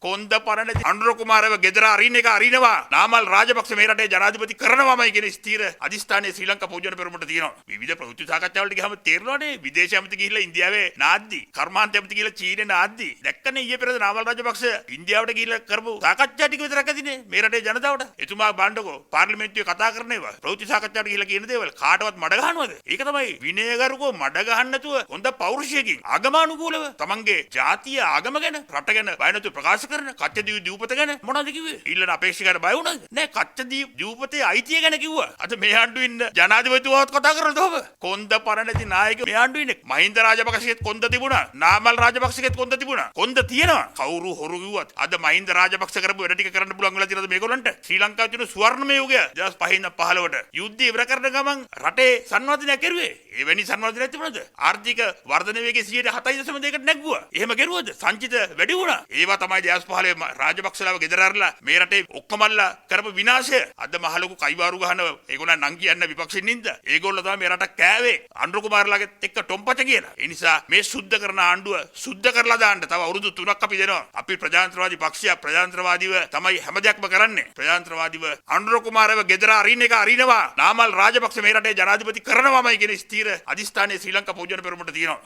කොන්ද පණ නැති අනුර කුමාරව ගෙදර අරින්න එක අරිනවා. නාමල් රාජපක්ෂ මේ රටේ ජනාධිපති කරනවාමයි කියන ස්ථීර අධිෂ්ඨානය ශ්‍රී ලංකා පොදුජන පෙරමුණට තියෙනවා. විවිධ ප්‍රවෘත්ති සාකච්ඡා වලට ගියාම තේරෙනවානේ, විදේශ ඇමති ගිහිල්ලා ඉන්දියාවේ නාද්දි, කර්මාන්ත ඇමති ගිහිල්ලා චීනේ නාද්දි. දැක්කනේ ඊයේ පෙරේද නාමල් රාජපක්ෂ ඉන්දියාවට ගිහිල්ලා කරපු සාකච්ඡා ටික විතරක් ඇතිනේ මේ රටේ ජනතාවට. එතුමා බලන්නකෝ, පාර්ලිමේන්තුවේ කතා කරන ඒවා, ප්‍රවෘත්ති සාකච්ඡාවට ගිහිල්ලා කියන දේවල් කාටවත් මඩ ගහනවද? ඒක තමයි විනයගරුකව මඩ ගහන්න නැතුව හොඳ පෞරුෂයකින් ආගමානුකූලව තමන්ගේ ජාතිය ආගම ගැන රට ගැන බය නැතුව ප්‍රකාශ කරන කච්චදීව දූපත ගැන මොනවද කිව්වේ? ඊළඟ අපේක්ෂකයන්ට බය වුණාද? නෑ, කච්චදීව දූපතේ අයිතිය ගැන කිව්වා. අද මේ ආණ්ඩුවේ ඉන්න ජනාධිපතිතුමාවත් කතා කරනවද ඔබ? කොන්ද පණ නැති නායක මේ ආණ්ඩුවේ ඉන්නේ. මහින්ද රාජපක්ෂගෙත් කොන්ද තිබුණා. නාමල් රාජපක්ෂගෙත් කොන්ද තිබුණා. කොන්ද තියෙනවා. කවුරු හොරු කිව්වත් අද මහින්ද රාජපක්ෂ කරපු වැඩ ටික කරන්න පුළුවන් වෙලා තියෙනවද මේගොල්ලන්ට? ශ්‍රී ලංකාවේ තියෙන සුවර්ණමය යුගය 2005 ඉඳන් 15ට යුද්ධය ඉවර කරන ගමන් රටේ සංවර්ධනයක් කෙරුවේ. එවැනි සංවර්ධනයක් තිබුණාද? ආර්ථික වර්ධන වේගය 7.2කට නැග්ගුවා. එහෙම කෙරුවද? සංචිත වැඩි වුණා. ඒවා තමයි 2015 රාජපක්ෂලාව ගෙදර අරලා මේ රටේ ඔක්කොමල්ලා කරපු විනාශය. අද මහ ලොකු කයිවාරු ගහන ඒගොල්ලන් නම් කියන්න විපක්ෂින් නින්ද. ඒගොල්ලෝ තමයි මේ රට කෑවේ. අනුර කුමාරලාගෙත් එක්ක ටොම්පච කියලා. ඒ නිසා මේ සුද්ධ කරන ආණ්ඩුව සුද්ධ කරලා දාන්න තව අවුරුදු 3ක් අපි දෙනවා. අපි ප්‍රජාතන්ත්‍රවාදී පක්ෂයක්, ප්‍රජාතන්ත්‍රවාදීව තමයි හැම දෙයක්ම කරන්නේ. ප්‍රජාතන්ත්‍රවාදීව අනුර කුමාරව ගෙදර අරින්න එක අරිනවා. නාමල් රාජපක්ෂ මේ රටේ ජනාධිපති කරනවාමයි කියන ස්ථීර අධිෂ්ඨානය ශ්‍රී ලංකා පොදුජන පෙරමුණට තියෙනවා.